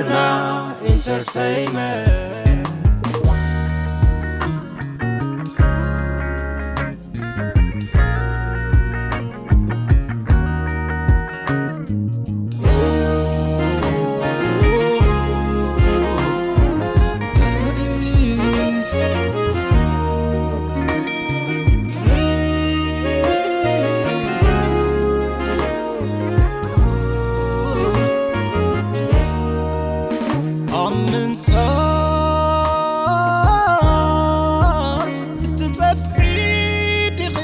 ና ኢንተርተይመንት። ኣብ ምንጻር እትጸፍዒ ዲኺ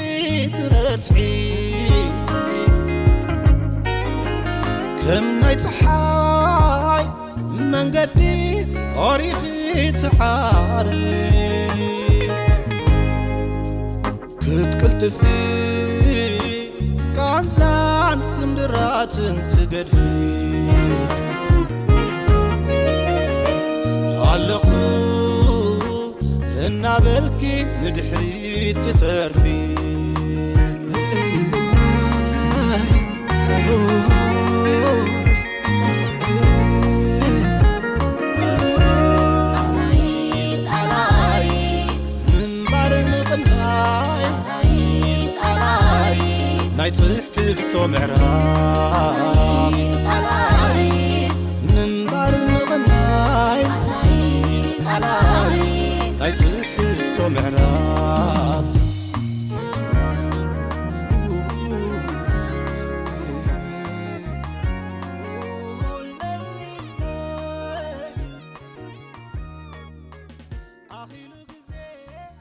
ትረትዒ፣ ከም ናይ ጸሓይ መንገዲ ኦሪኺ ትዓሪ። ክትቅልጥፊ ቃንዛን ስምብራትን ትገድፊ። ኣለኹ እናበልኪ ንድሕሪት ትተርፊ። ምንባር ምቕናይ ናይ ጽሕፍቶ ምዕራፍ። ምንባር ምቕናይ ናይ ጽሕፍቶ ምዕራፍ። ኣኺሉ ግዜ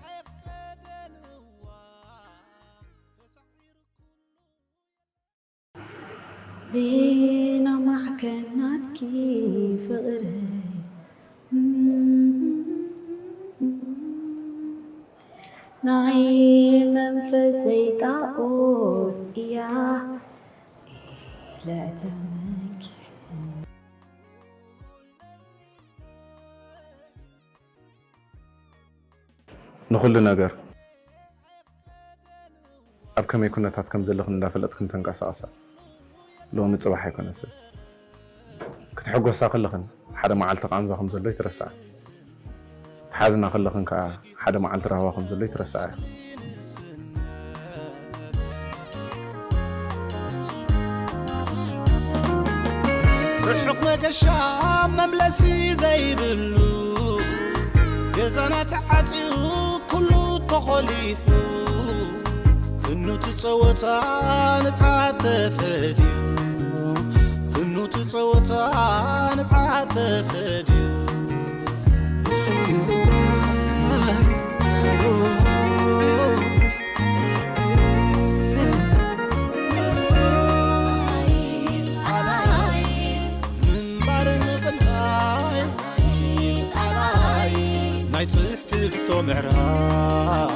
ኣየፍቀደን እዋን ተሳዒሩ ኩሉ። ዜና ማዕከን ናትኪ ፍቕረይ፣ ናይ መንፈሰይ ጣኦት እያ ኢለ ተመኪሐ። ንኹሉ ነገር ኣብ ከመይ ኩነታት ከም ዘለኽን እንዳፈለጥክን ተንቀሳቐሳ። ሎሚ ጽባሕ ኣይኮነትን። ክትሕጎሳ ከለኽን ሓደ መዓልቲ ቃንዛ ከም ዘሎ ይትረስዓ። ተሓዝና ከለኽን ከኣ ሓደ መዓልቲ ራህዋ ከም ዘሎ ይትረስዓ። ርሑቕ መገሻ መምለሲ ዘይብሉ፣ ገዛና ተዓጽዩ ኩሉ ተኾሊፉ፣ ፍኑት ጸወታ ንብዓት ተፈድዩ፣ ፍኑት ጸወታ ንብዓት ተፈድዩ። ምንባር ምቕናይ ናይ ጽሕፍቶ ምዕራፍ።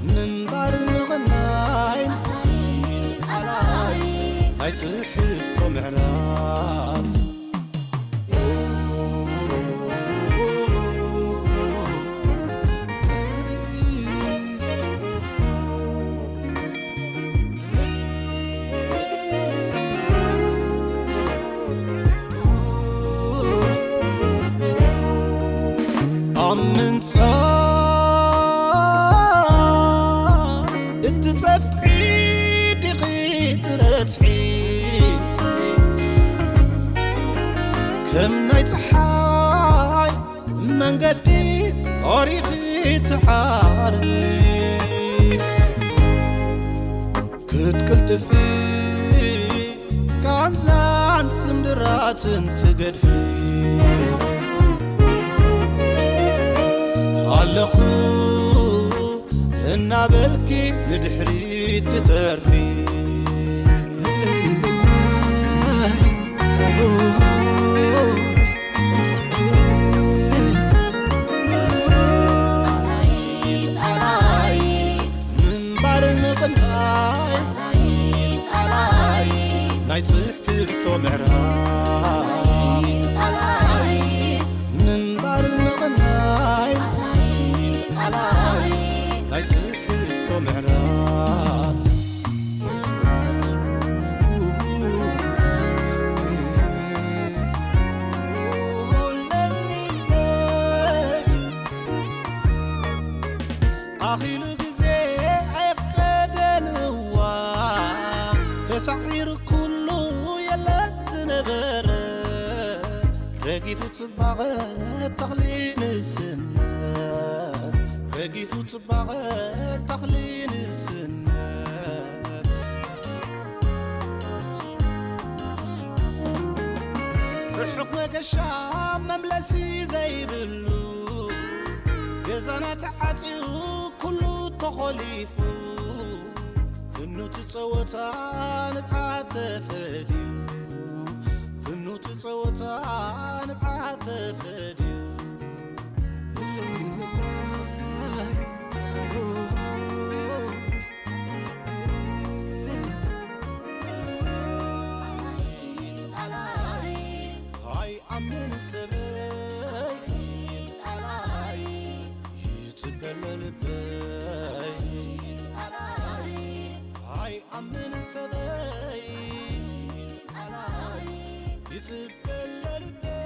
ምንባር ምቕናይ ናይ ጽሕፍቶ ምዕራፍ። ኣብ ምንጻር እትጸፍዒ ዲኺ ትረትዒ፣ ከም ናይ ጸሓይ መንገዲ ኦሪኺ ትዓሪ። ክትቅልጥፊ ቃንዛን ስምብራትን ትገድፊ። ኣለኹ እናበልኪ ንድሕሪት ትተርፊ። ምንባር ምቕናይ ናይ ጽሕፍቶ ምዕራፍ። ምንባር ምቕናይ ናይ ጽሕፍቶ ምዕራፍ። ኣኺሉ ግዜ ኣየፍቀደን እዋ ተሳዒሩ ኩሉ የለን ዝነበረ ረጊፉ ጽባቐ ተኽሊ ንስነት ረጊፉ ጽባቐ ተኽሊ ንስነት ርሑቕ መገሻ መምለሲ ዘይብሉ ገዛና ተዓጽዩ ኩሉ ተኾሊፉ ፍኑት ጸወታ ንብዓት ተፈድዩ ፍኑት ጸወታ ንብዓት ተፈድዩ ኣይኣምን ሰበይ ይትቃላይ ይጽበሎ ልበይ ኣይኣምን ሰበይ ይትቃላይ ይጽበሎ ልበይ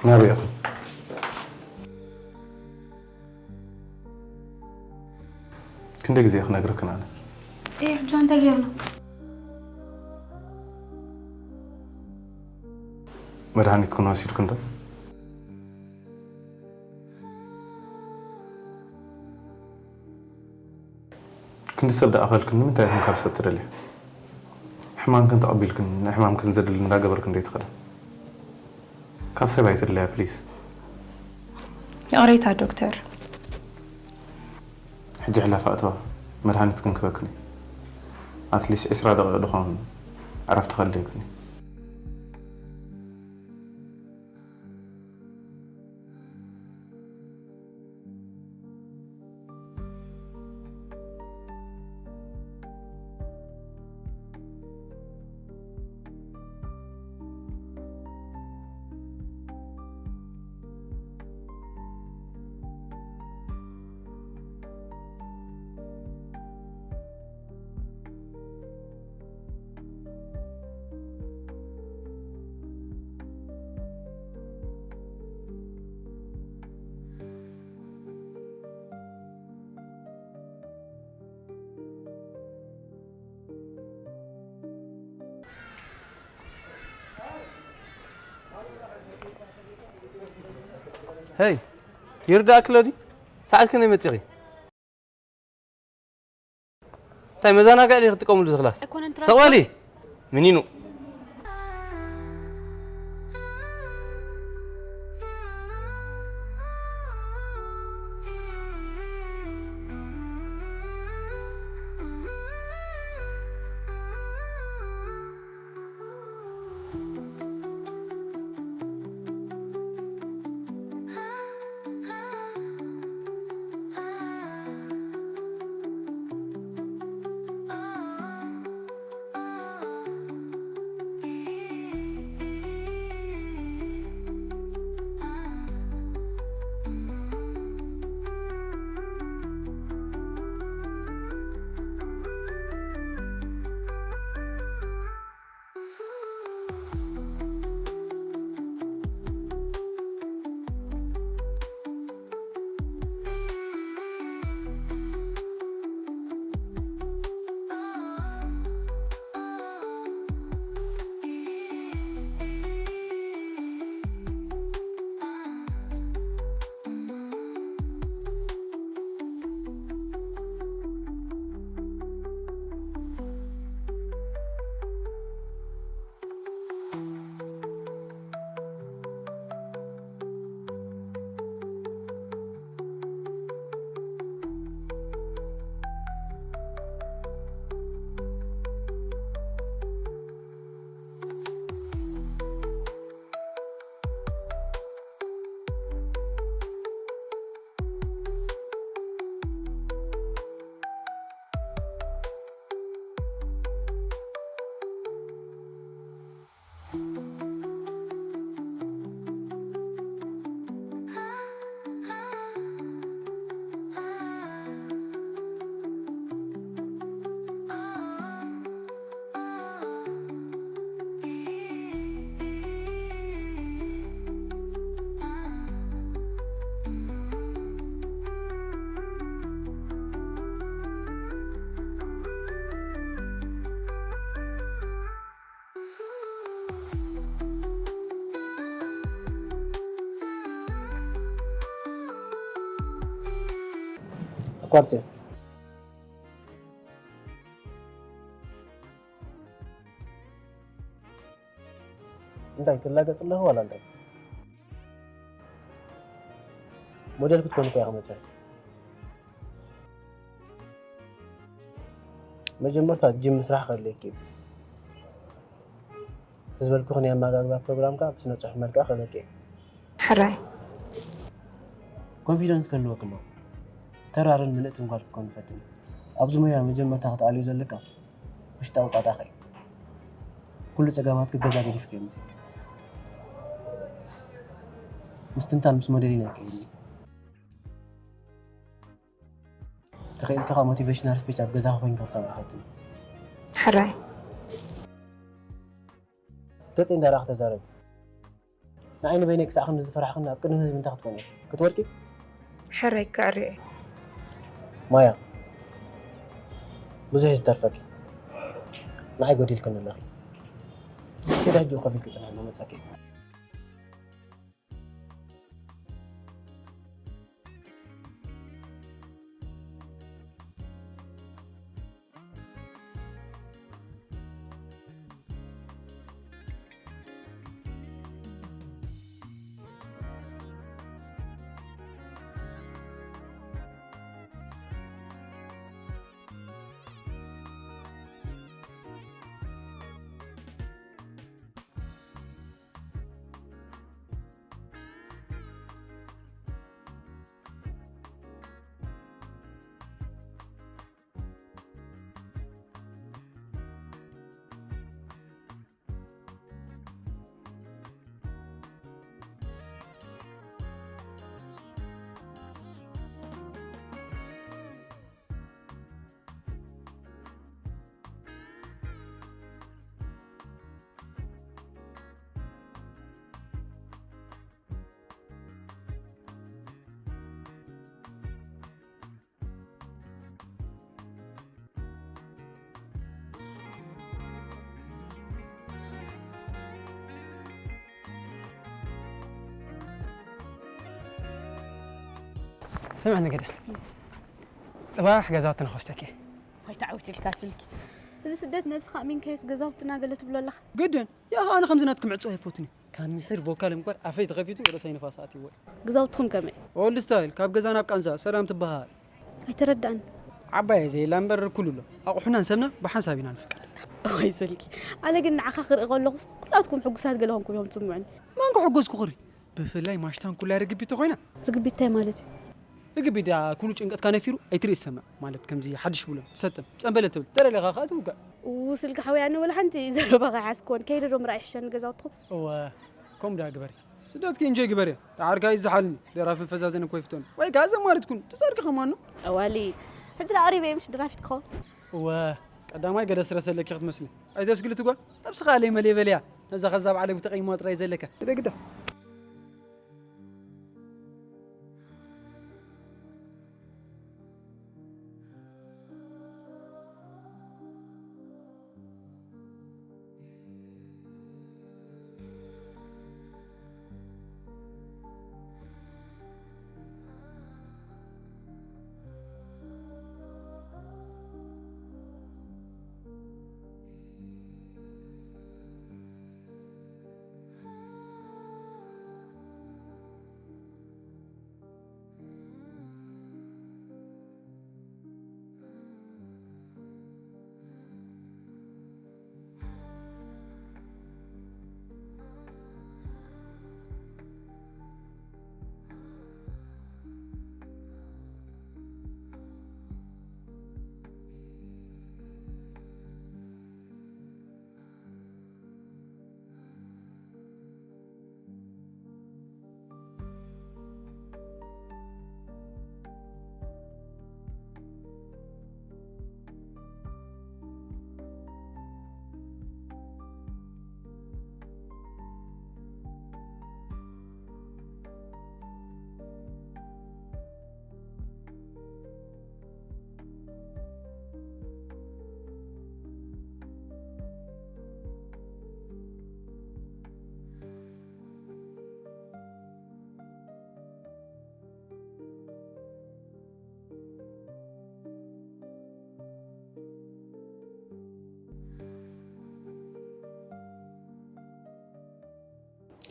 ናበይ ኢኹም? ክንደይ ግዜ ክነግረክን ኣነ? እየ ሕጂ እንታይ ገይርና? መድሃኒትክን ወሲድክን ዶ? ክንዲ ሰብ ደኣ ከልክን ንምንታይ ኢኹም ካብ ሰብ ትደልያ? ሕማምክን ተቐቢልክን ንሕማምክን ዘድሊ እንዳገበርክን ዶ ይትኸዳ? ካብ ሰብ ኣይትድለያ ፕሊስ። ይቕሬታ ዶክተር። ሕጂ ሕላፍ ኣእተዋ መድሃኒት ክንክበክን እዩ። ኣትሊስት ዕስራ ደቂቕ ድኾን ዕረፍቲ ከድልየክን እዩ። ሄይ ይርዳእኪ ሎዲ ሰዓት ክንደይ መጺኺ? እንታይ መዘናግዒ ድዩ ክትጥቀምሉ እዚ ክላስ? ኣይኮነን ትራንስፖርት። ሰቕ በሊ ምኒኑ። ኣቋርጽ። እንታይ ትላገጽ ኣለኹ ዋላ እንታይ? ሞዴል ክትኮን እኮ ኢኻ መጸ። መጀመርታ ጅም ምስራሕ ከድልየኪ እዩ። እቲ ዝበልኩኺ ናይ ኣመጋግባ ፕሮግራም ከኣ ብስነ ጽሑፍ መልክዕ ክህበኪ እየ። ሕራይ። ኮንፊደንስ ክህልወኪ ኣለዎ። ተራርን ምልእትን ጓል ክትኮኒ ፈትኒ። ኣብዚ ሞያ መጀመርታ ክትኣልዮ ዘለካ ውሽጣዊ ጣጣኺ እዩ። ኩሉ ጸገማትኪ ገዛ ገዲፍኪ እየ ምጺእኪ። ምስትንታን ምስ ሞዴሊን ኣይከይድን እዩ። ተኽኢልካ ካብ ሞቲቬሽናል ስፒች ኣብ ገዛኻ ኮይንካ ክትሰምዕ ፈትን። ሕራይ። ገጸይ እንዳረኣኽ ተዛረቢ። ንዓይ ንበይነይ ክሳዕ ክንዲ ዝፈራሕኽኒ ኣብ ቅድሚ ህዝቢ እንታይ ክትኮኒ? ክትወድቂ? ሕራይ ክዕሪ እየ። ማያ፣ ብዙሕ እዩ ዝተርፈኪ። ንዓይ ጎዲልክኒ ኣለኺ። ኪዲ ሕጂ ከፊልኪ ጽንሒ፣ መመጻኪ። ስምዕኒ ግደ፣ ጽባሕ ገዛውትና ክወስደኪ። ወይ ተዓዊት ኢልካ ስልኪ። እዚ ስደት ነብስኻ ኣሚንካዮስ ገዛውትና ገለ ትብሎ ኣለኻ። ግድን፣ ያኻ ኣነ ከምዚ ናትኩም ዕጹ ኣይፈቱን። ካብ ምሒር ቮካል እምበር ኣፈይ ተኸፊቱ ርእሰይ ንፋስ ኣትይዎ። ገዛውትኹም ከመይ? ኦልድ ስታይል፣ ካብ ገዛ ናብ ቃንዛ፣ ሰላም ትበሃል። ኣይተረዳእን። ዓባይ ዘየላ እምበር ኩሉ ኣሎ። ኣቑሑናን ሰብና ብሓንሳብ ኢና ንፍቀድ። ወይ ስልኪ። ኣነ ግን ንዓኻ ክርኢ ከለኹስ ኩላትኩም ሕጉሳት ገለ ኾንኩም እዮም ዝስምዑኒ። መን ከሐጎስኩ ክሪ? ብፍላይ ማሽታን ኩላይ ርግቢት ተኾይና። ርግቢት እንታይ ማለት እዩ? ርግቢት ደኣ ኩሉ ጭንቀትካ ነፊሩ ኣይትርኢ ዝሰምዕ። ማለት ከምዚ ሓድሽ ብሎ ትሰጥም፣ ጸንበለል ትብል፣ ተደለኻ ከኣ ትውጋእ። ው ስልኪ ሓወይ፣ ኣነ ወላ ሓንቲ ዘረባኻ ኣይሓዝክዎን። ከይደ ዶ ምርኣይ ይሕሸኒ ገዛውትኹም? እወ፣ ከምኡ ደኣ ግበሪ። ስደትኪ እንጆይ ግበርያ። ደሓር ከኣ ይዝሓልኒ። ደራፍን ፈዛዝን እኮ ይፍተኑ። ወይ ከኣ ዘማሪት ኩኒ። ትጸድቂ ከማን ነው። ጠዋሊ። ሕጂ ደኣ ቀሪበ እየ ምሽ ድራፊት ክኸውን። እወ፣ ቀዳማይ ገለ ስረ ዘለኪ ክትመስሊ። ኣይተስግሊ ትጓል። ነብስኻ ለይ መለይ በልያ። ነዛ ከዛብ ዓለም ክተቐይማ ጥራይ ዘለካ። ግደ ግደ።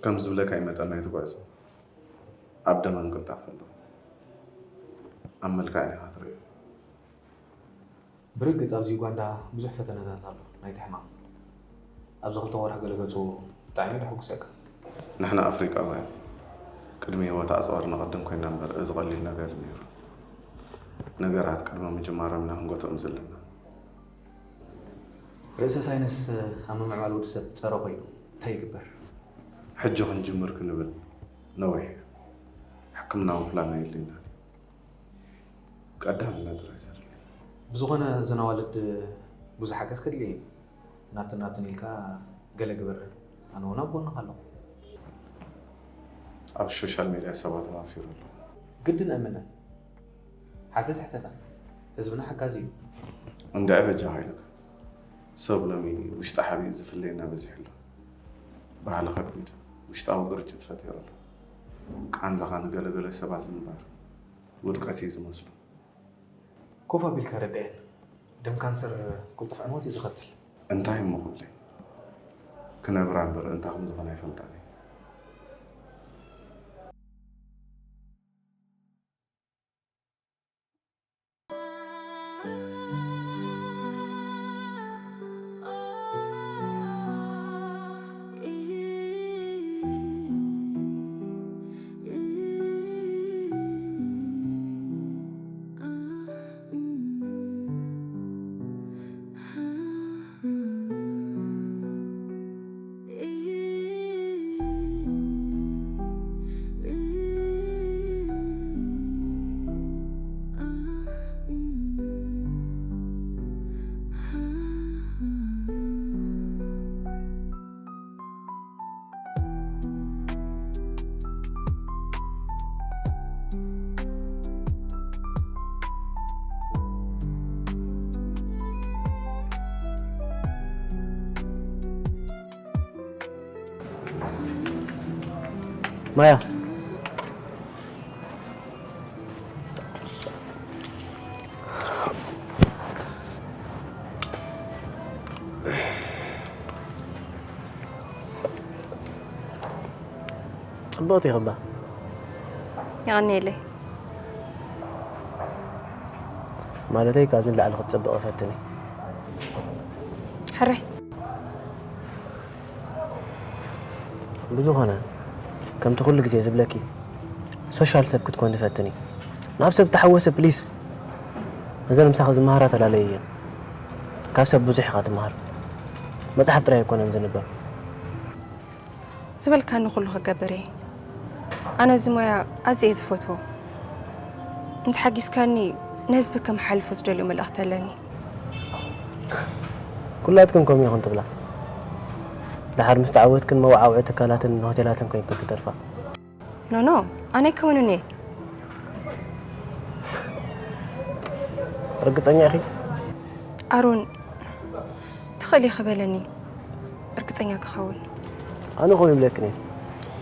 ከም ዝብለካ ይመጠን ናይቲ ጉዕዞ ኣብ ደመ ምቅልጣፍ ኣሎ። ኣብ መልክዕን ኢኻ ትርእዮ። ብርግጽ ኣብዚ ዩጋንዳ ብዙሕ ፈተነታት ኣሎ ናይቲ ሕማም። ኣብዚ ክልተ ወርሒ ገለ ገጹ ብጣዕሚ ደሕጉሰካ። ንሕና ኣፍሪቃውያን ቅድሚ ህይወት ኣጽዋር ንቐድም ኮይና እምበር እዚ ቀሊል ነገር እዩ ነይሩ። ነገራት ቅድሚ ምጅማሮም ኢና ክንጎትኦም ዘለና። ርእሰ ሳይንስ ኣብ ምምዕባል ወዲ ሰብ ጸረ ኮይኑ እንታይ ይግበር? ሕጂ ክንጅምር ክንብል ነዊሕ እዩ። ሕክምናዊ ፕላን ኣየድልየናን እዩ። ቀዳምና ጥራይ ዘድሊ። ብዝኾነ እዘን ኣዋልድ ብዙሕ ሓገዝ ከድልየን እዩ። ናብትን ናብትን ኢልካ ገለ ግበረን። ኣነ እውን ኣብ ጎንኻ ኣለኹ። ኣብ ሶሻል ሜድያ ሰባት ኣዋፊሩ ኣሎ። ግድን እምነን። ሓገዝ ሕተታ። ህዝብና ሓጋዚ እዩ። እንድዒ በጃኻ ኢለካ። ሰብ ሎሚ ውሽጢ ሓቢኡ ዝፍለየና በዚሑ ኣሎ። ባህሊ ከቢድ፣ ውሽጣዊ ግርጭት ፈጢሩ ኣሎ። ቃንዛኻ ንገለገለ ሰባት ምንባር ውድቀት እዩ ዝመስሎም። ኮፍ ኣቢልካ ረዳየን። ደም ካንሰር ቅልጡፍ ዕንወት እዩ ዘኸትል። እንታይ እሞ ክብለይ? ክነብራ እምበር እንታይ ከም ዝኾነ ኣይፈልጣን እየ። ማያ ጽብቕቲ ኢኺ እባ። የቐንየለይ። ማለተይ ካብዚ ንላዕሊ ክትጽብቒ እፈትን እየ። ሕራይ። ብዝኾነ ከምቲ ኩሉ ግዜ ዝብለኪ ሶሻል ሰብ ክትኮኒ ፈትኒ። ናብ ሰብ ተሓወሲ ፕሊስ። እዘን ምሳኺ ዝመሃራ ተላለየ እየን። ካብ ሰብ ብዙሕ ኢኻ ትመሃር። መጽሓፍ ጥራይ ኣይኮነን ዝንበብ። ዝበልካኒ ኩሉ ክገብር እየ። ኣነ እዚ ሞያ ኣዝየ እየ ዝፈትዎ። እንተሓጊዝካኒ ንህዝቢ ከመሓልፎ ዝደልዮ መልእኽቲ ኣለኒ። ኩላትክን ከምኡ ኢኹን ትብላ። ደሓር ምስ ተዓወትክን መወዓውዒ ትካላትን ሆቴላትን ኮይንክን ትተርፋ። ኖኖ፣ ኣነ ኣይከውንን እየ። ርግጸኛ ኢኺ? ኣሮን፣ ትኽእል ኢኺ በለኒ፣ ርግጸኛ ክኸውን። ኣነ ከምኡ ይብለክን እየ።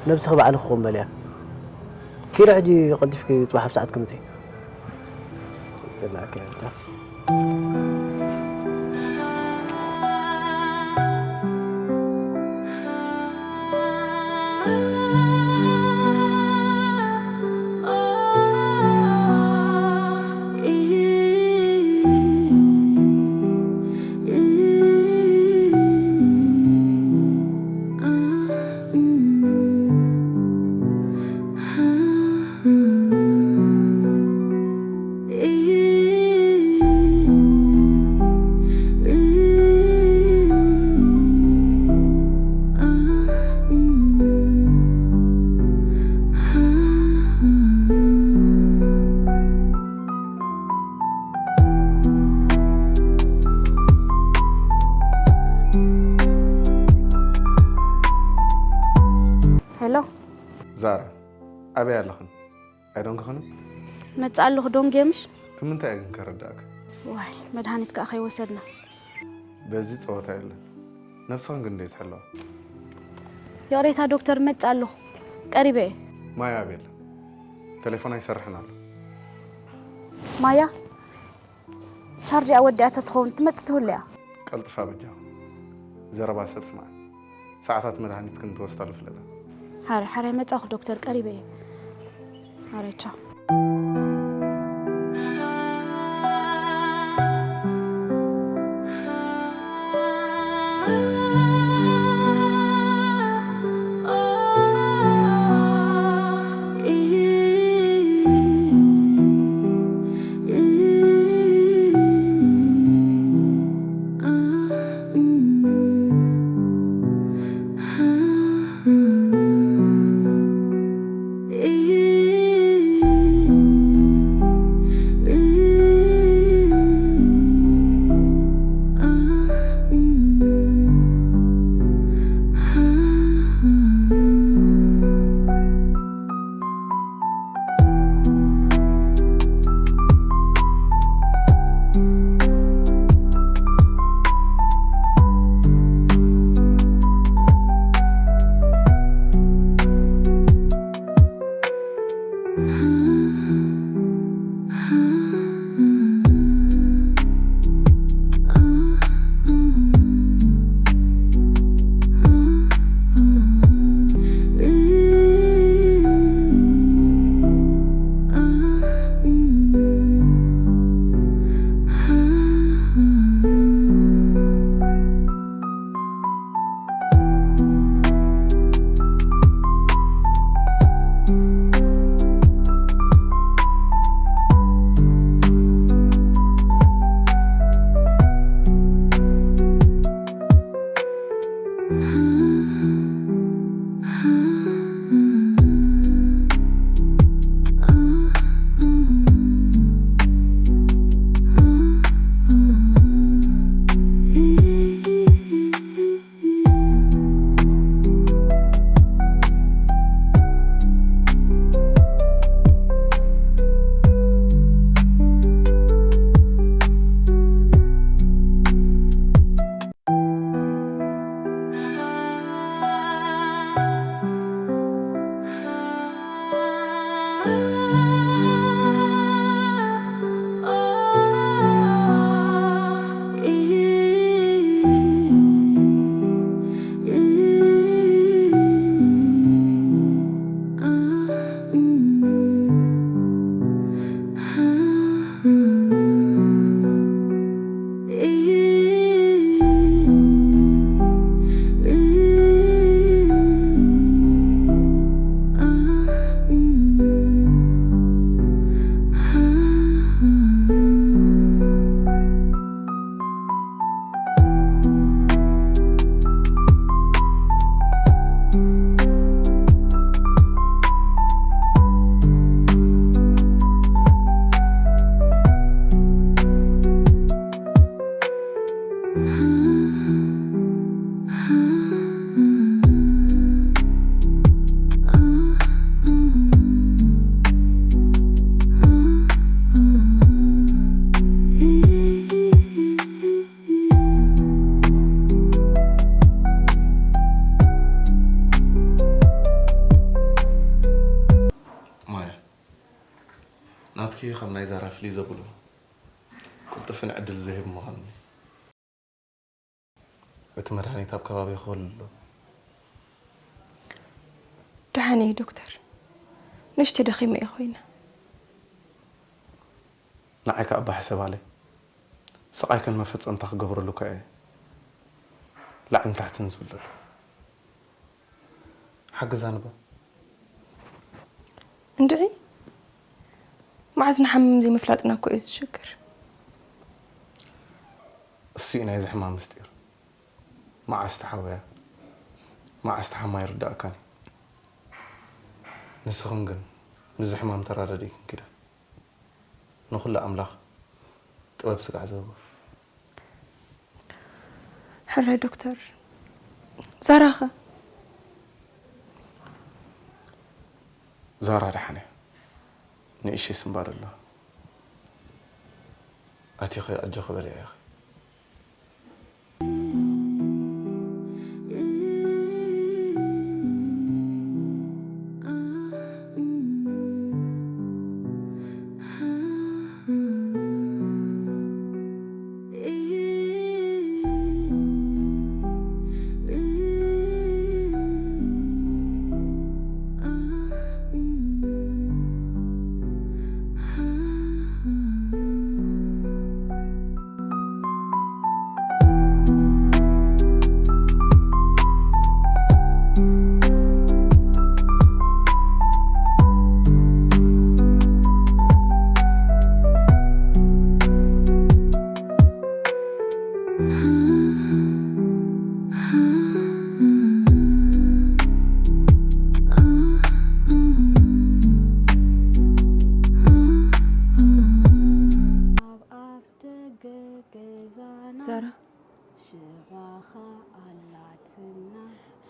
ነብስኺ ባዕልኺ ክቕበልያ። ኪዲ ሕጂ ቀልጢፍኪ ጽባሕ ኣብ ሰዓት ክምጺ። ዘላኪ ኣንታ። ሄሎ ዛራ፣ ኣበይ ኣለኽን? ኣይደንግኽንን? መጽእ ኣለኹ፣ ደንጉየ ምሽ? ብምንታይ እየ ግን ከረድኣክ? ዋይ፣ መድሃኒት ከኣ ከይወሰድና። በዚ ጸወታ የለን። ነብስኽን ግን ደይ ትሕለዋ። ይቕሬታ ዶክተር፣ መጽእ ኣለኹ። ቀሪበ እየ። ማያ ኣበይ ኣላ? ተሌፎና ኣይሰርሕን ኣሎ። ማያ፣ ቻርጅ እያ ወዲኣታ ትኸውን፣ ትመጽእ ትህሉ እያ። ቀልጥፋ በጃኹም። ዘረባ ሰብ ስምዓ። ሰዓታት መድሃኒትክን ትወስዳሉ ፍለጣ። ሓረ ሓረ መጻኹ ዶክተር፣ ቀሪበ እየ። ሓረ ቻው። ማያ፣ ናትኪ ካብ ናይ ዛራ ፍልይ ዘብሎ ቅልጥፍን ዕድል ዝህብ ምዃኑ። እቲ መድሃኒት ኣብ ከባቢ ክህሉ ኣሎ። ደሓን እየ ዶክተር፣ ንእሽተይ ደኺመ እየ ኮይነ። ንዓይ ከኣ እባ ሕሰባለይ። ስቓይክን መፈጸምታ ክገብረሉ እኳ እየ ላዕልን ታሕትን ዝብል ዘሎ። ሓግዛኒ እባ። እንድዒ፣ መዓዝ ንሓምም ዘይምፍላጥና እኮ እዩ ዝሽግር። እሱ እዩ ናይዚ ሕማም ምስጢር። መዓስ ትሓውያ፣ መዓስ ትሓማ ኣይርድኣካን እዩ። ንስኽን ግን ምስዚ ሕማም ተረዳዲእክን ኪዳ። ንኹሉ ኣምላኽ ጥበብ ስጋዕ ዝህቦ። ሕራይ ዶክተር፣ ዛራኸ? ዛራ ደሓን እያ። ንእሽተይ ስምባደ ኣለዋ። ኣቲኺ ኣጆኺ በልያ ኢኺ።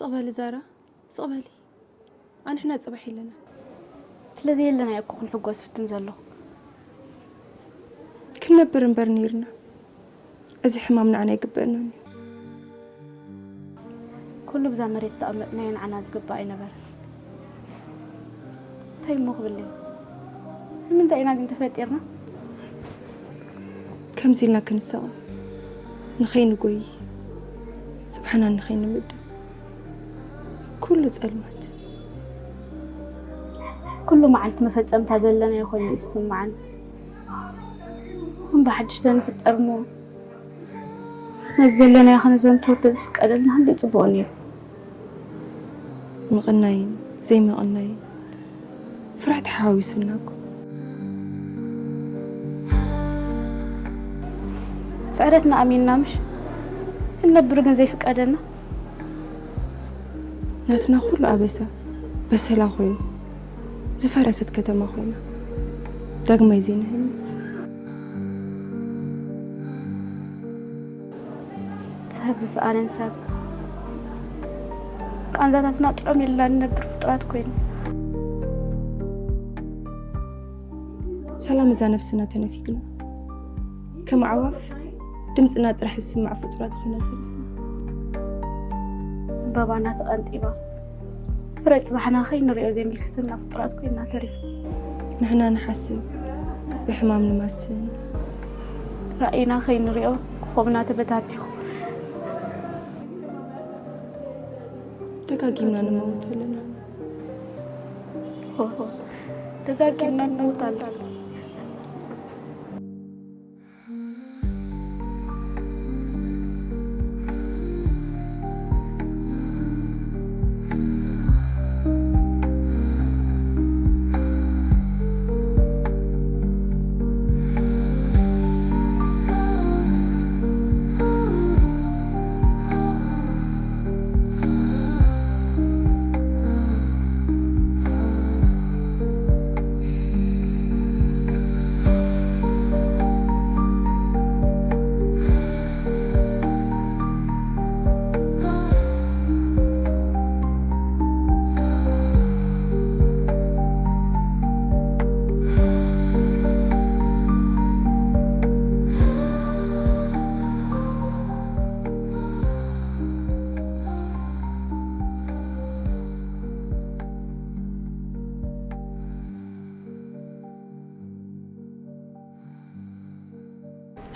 ስቕ በሊ ዛራ፣ ስቕ በሊ። ኣንሕና ጽባሕ የለና። ስለዚ የለና እኮ ክንሕጎስ ፍትን ዘለኹ። ክንነብር እምበር ነይርና። እዚ ሕማም ንዓና ኣይግበአናን እዩ። ኩሉ ብዛ መሬት ተቐመጥናዮ ንዓና ዝግባእ ኣይነበረን። እንታይ እሞ ክብል እዩ? ንምንታይ ኢና ግን ተፈጢርና? ከምዚ ኢልና ክንሳቐ፣ ንኸይንጎይ፣ ጽባሕና ንኸይንምድብ፣ ኩሉ ጸልማት። ኩሉ መዓልቲ መፈጸምታ ዘለናዮ ኮይኑ እዩ ዝስምዓኒ። እምባ ሓድሽ ተንፍጠር እሞ፣ ነዚ ዘለናዮ ከነዘንትወ ተዝፍቀደልና ክንደይ ጽቡቕ ነይሩ። ምቕናይን ዘይምቕናይን ፍራሕ ተሓዋዊሱና እኮ። ስዕረትና ኣሚንና ምሽ ክንነብር ግን ዘይፍቀደና። ናትና ኩሉ ኣበሳ በሰላ ኮይኑ፣ ዝፈረሰት ከተማ ኮይና፣ ዳግማይ ዘይንህንጽ። ሰብ ዝሰኣነን ሰብ ቃንዛታትና ጥዑም ኢልና ንነብር ፍጡራት ኮይና። ሰላም እዛ ነፍስና ተነፊግና፣ ከም ኣዕዋፍ ድምጽና ጥራሕ ዝስማዕ ፍጡራት ኮይና ተሪፍና። ዕምባባና ተቐንጢባ፣ ፍረ ጽባሕና ከይንሪኦ ዘይምልክተና ፍጡራት ኮይና ተሪፍና። ንሕና ንሓስብ፣ ብሕማም ንማስን። ራእይና ከይንሪኦ ኮኾብና ተበታቲኹ። ደጋጊምና ንመውት ኣለና። ሆሆ፣ ደጋጊምና ንመውት ኣለና።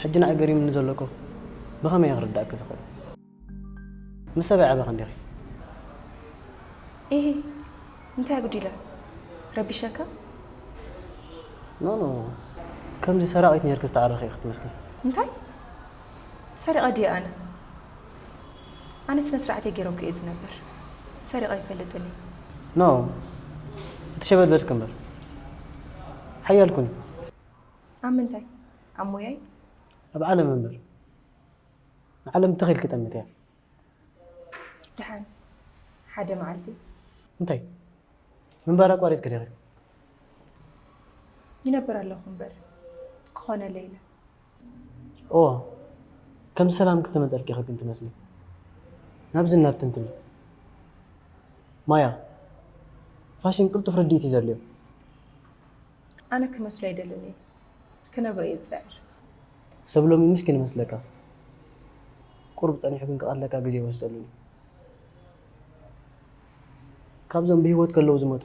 ሕጂ ንዓይ ገሪሙኒ ዘሎ እኮ ብኸመይ እየ ክርዳእኪ ዝኽእል? ምስ ሰብ ኣይዓበኽን ዲኺ? ኢሂ፣ እንታይ ኣጉዲለ? ረቢሸካ? ኖ፣ ኖ፣ ከምዚ ሰራቒት ኔርኪ ዝተዓረኺ ኢኺ ትመስሊ። እንታይ? ሰሪቐ ድየ ኣነ? ኣነ ስነ ስርዓተይ ገይረኩ እየ ዝነብር። ሰሪቐ ኣይፈልጥን እየ። ኖ፣ እቲ ሸበድበድኪ እምበር። ሓያል ኩኒ። ኣብ ምንታይ? ኣብ ሞያይ? ኣብ ዓለም እምበር። ንዓለም ትኽ ኢልኪ ጠምትያ። ደሓን፣ ሓደ መዓልቲ። እንታይ? ምንባር ኣቋሪጽኪ ዲኺ? ይነብር ኣለኹ እምበር፣ ክኾነለይ ኢለ። እወ፣ ከም ሰላም ክትመጠልኪ ኢኺ ግን ትመስሊ። ናብዝን ናብትን ትብሊ። ማያ፣ ፋሽን ቅልጡፍ ርድኢት እዩ ዘድልዮ። ኣነ ክመስሎ ኣይደልን እየ። ክነብር እየ ዝጽዕር። ሰብ ሎሚ ምስኪን ይመስለካ። ቁሩብ ጸኒሑ ግን ክቐትለካ ግዜ ይወስደሉ እዩ። ካብዞም ብህይወት ከለዉ ዝሞቱ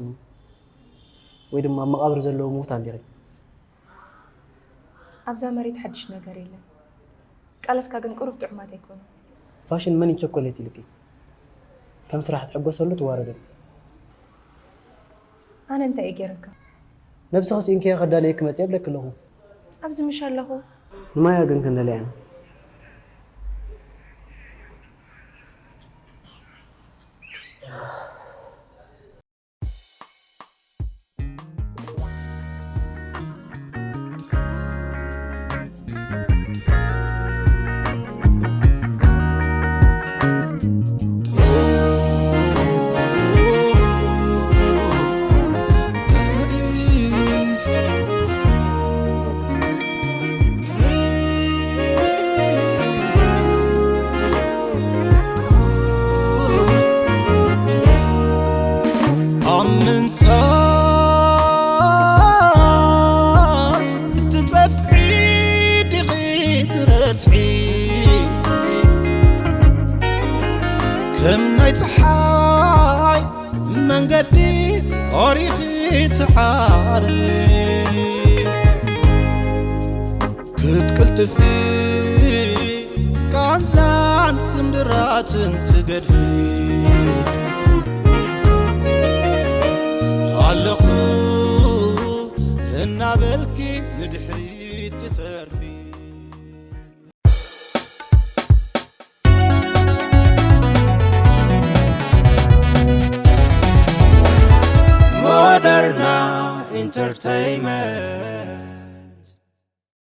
ወይ ድማ ኣብ መቓብር ዘለዉ ምዉት ኣንዲኺ? ኣብዛ መሬት ሓድሽ ነገር የለን። ቃላትካ ግን ቁሩብ ጥዑማት ኣይኮኑን። ፋሽን መኒ ቸኮሌት ኢልኪ? ከም ስራሕ ትሕጎሰሉ ትዋረደሉ። ኣነ እንታይ እየ ገይረካ? ነብስኺ ስኢንክያ ከዳልየኪ መጽየ እብለኪ ኣለኹ። ኣብዚ ምሽ ኣለኹ። ንማያ ግን ክንደልያ ኢና። ክትበጽሒ ከም ናይ ጸሓይ መንገዲ ኦሪኺ ትዓሪ ክትቅልጥፊ ቃንዛን ስምብራትን ትገድፊ ኣለኹ እናበልኪ ንድሕሪት ትተርፊ። ሞደርና ኢንተርተይመንት